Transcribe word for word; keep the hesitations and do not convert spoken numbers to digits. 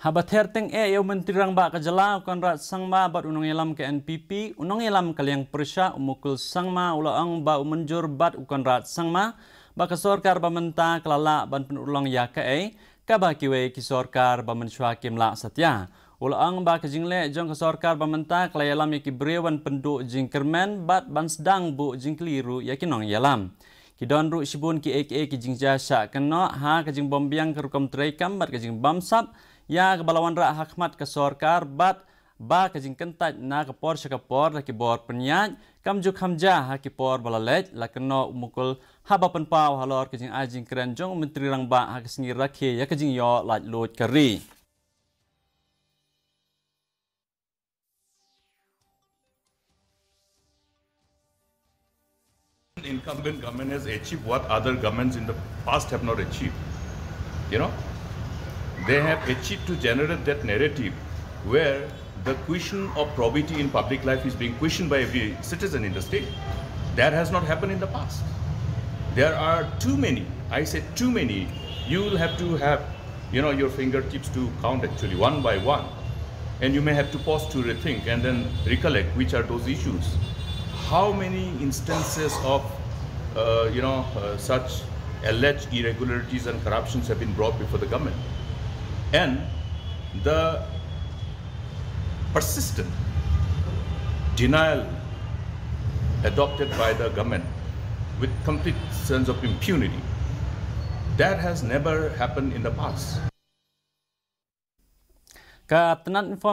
Haba ther tyngeh ïa u Myntri Rangbah ka jylla u Conrad Sangma bad u nongïalam ka N P P, u nongïalam ka liang pyrshah u Mukul Sangma u la ong ba u mynjur bad u Conrad Sangma ba ka sorkar ba mynta ka la lah ban pynurlong ïa kaei kaba kiwei ki sorkar ba mynshuwa kim lah satia. U la ong ba ka jingleh jong ka sorkar ba mynta ka la ïalam ïa ki briew ban pynduh jingkyrmen bad ban sdang buh jingkylli ruh ïa ki nongïalam. Ki don ruh shibun kiei kiei ki jingjia shah kynnoh ha ka jingbym biang ka rukom treikam bad ka jingbamsap ïa kaba la wanrah ha khmat ka sorkar bad ba ka jingkyntait na ka por sha ka por da ki bor pynïaid, kam ju kham jia ha ki por ba la leit, la kynnoh u Mukul haba pynpaw halor ka jingai jingkren jong u Myntri Rangbah ha ka sngi rakhe ïa ka jingïoh laitluid ka ri. Incumbent government has achieved what other governments in the past have not achieved. You know, they have achieved to generate that narrative where the question of probity in public life is being questioned by every citizen in the state. That has not happened in the past. There are too many, I say too many, you will have to have, you know, your fingertips to count actually one by one. And you may have to pause to rethink and then recollect which are those issues. How many instances of, uh, you know, uh, such alleged irregularities and corruptions have been brought before the government? And the persistent denial adopted by the government with complete sense of impunity, that has never happened in the past. Ka tnat inform